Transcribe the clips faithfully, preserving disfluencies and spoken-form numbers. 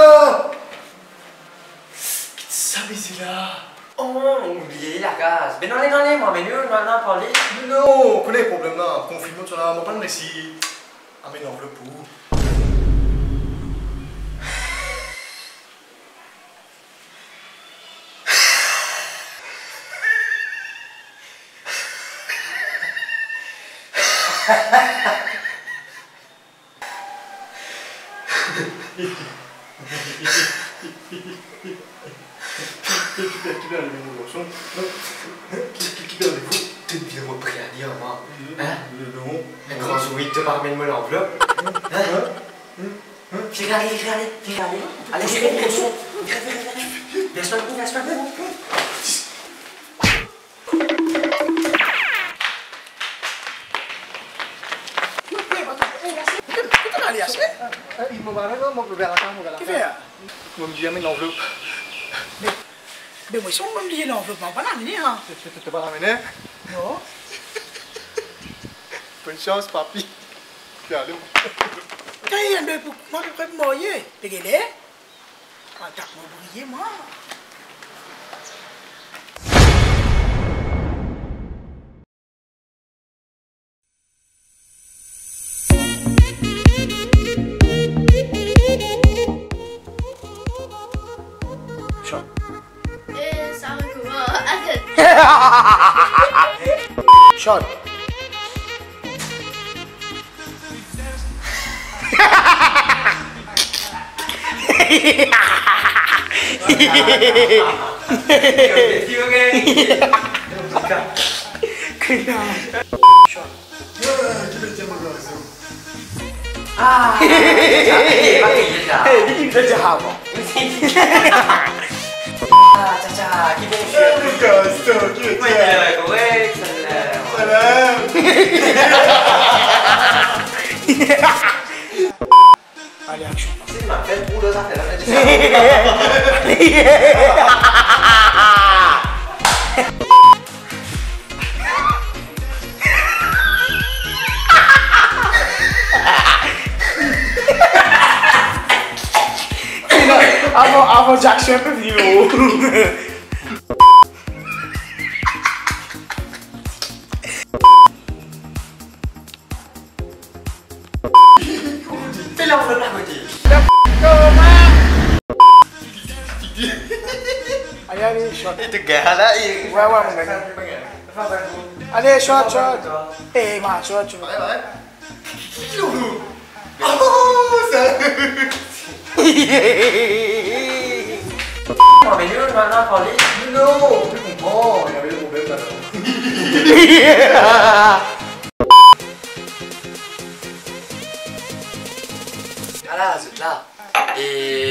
la! Ki sa bizin la? Oh, ou bliye lakaz. Be non, ale, non, ale, mwa, me nou, nou al, nou al parle. Non, ou kone problem la, konfinman, tousala, mo pa'nn resi amenn anvlop pou ou. Ki, ki, ki, ki pe arive, mo garson? Ki, ki, ki pe arive? To vinn vinn mo pre ale, mwa. Hein? Non, non. Enn gran zouri, to pa ramenn mo lanvlop? Hein? Hein? Hein? Hein? Finn ale, finn ale, finn ale. Ale, vinn, vinn, vinn. Vinn, vinn, vinn. Vers pa, vers pa. Kot to ale, Asie? Eh, eh, mo pe ale, non, mo pe al lakaz, mo pe al lakaz. Kifer? Mo bliye amenn lanvlop. Me, me mwa osi mo bliye lanvlop, mo pa amenn, hein. To, to, to, to pa amenn? Non. Bonn sans, papi. Pe ale. Gagn enn bel pou mwa, pou pre pou marye. Pe gete. Atak mo briye, mwa. Shot. Eh, sa rekomans. Atann. Shot. Ah, sa, sa, sa. Eh, li ki pe dir avan. Ah, sa, sa, ki bon chef. Eh, Lucas, sa, ki... Ouais, korek, sa la. Salam. Ale, aksion. Si, ma finn trouv lot zafer la, me... Avan, avan Jackson pe vini, oh. Fer lanvlop la kote. Ale, ale, shot. E to gagn la, e... Ouais, ouais, mo gagn. Ale, shot, shot. Eh, ma, shot, shot. Ouais, ouais. Oh, sa. Non, me nou, nou, nou, pa ale. Non, nou konpran, nou ena problem la, non. Ala, zot la. E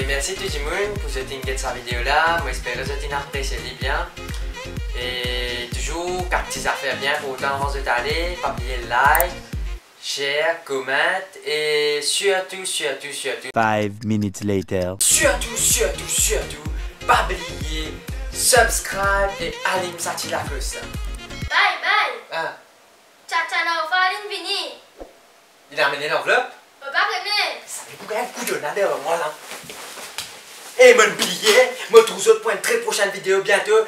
mersi tou dimoun pou zot inn get sa video la. Mo espere zot inn apresie li bien. E touzour, kak ti zafer bien inportan avan zot ale, pa bliye like, share, comment e sirtou, sirtou, sirtou, Five minutes later. Sirtou, sirtou, sirtou, pa bliye subscribe e alim sa ti laklos la. Bye, bye. Ah. Tchatcha Naufal inn vini. Li amenn lanvlop? Mo pa kone. Sa, me pou gagn koudonn la devan mwa la. E mo bliye, mo trouv zot pou enn tre prosenn video biento.